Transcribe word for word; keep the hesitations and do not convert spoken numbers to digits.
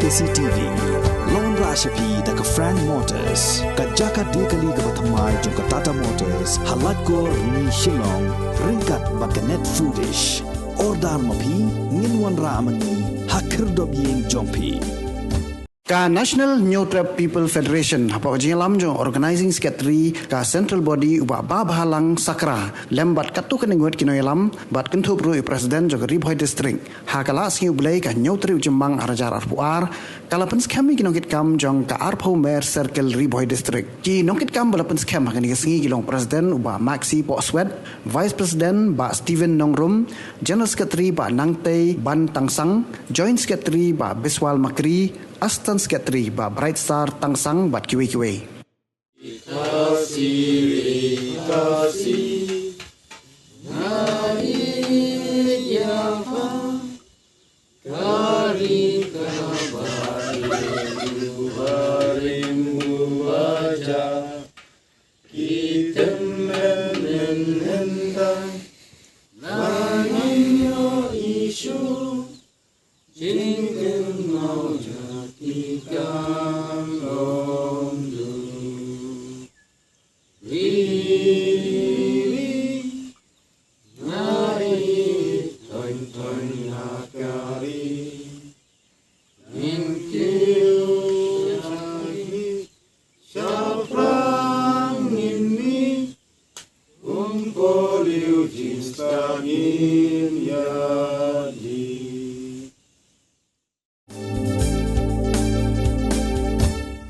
C T V. Long ra sha phi da ka Frank Motors, ka jaka die kali kaba thymmai jong ka Tata Motors, ha Laitkor, Rni, Shillong, ryngkat bad ka Net Foodish. Order ma phi, ngin wanrah ma ngi ha khyrdop ïing jong phi. Ka National Hynñiewtrep People Federation, hapoh ka jingïalam jong Organizing Secretary ka Central Body u Bah Babhalang Sakra, lem bad katto katne ngut ki nongïalam, bad kynthup ruh ïa u President jong ka Ri Bhoi District, ha ka Lad Sngi U Blei ka hynñiew tarik u Jymmang ar hajar arphew ar, ka la pynskhem ïa ki nongkitkam jong ka arphew mer Circle Ri Bhoi District. Ki nongkitkam ba la pynskhem ha kane ka sngi ki long President u Bah Maxi Pohswet, Vice President Bah Stephen Nongrum, General Secretary Bah Nangtei Ban Tangsang, Joint Secretary Bah Biswal Makri, Assistant Secretary Bah Brightstar Tangsang bad kiwei kiwei. Ikasi, ikasi, nari yafa, kari kabari, ubarim ubaja, kitem men men hentai, nani no isu, jingkynmaw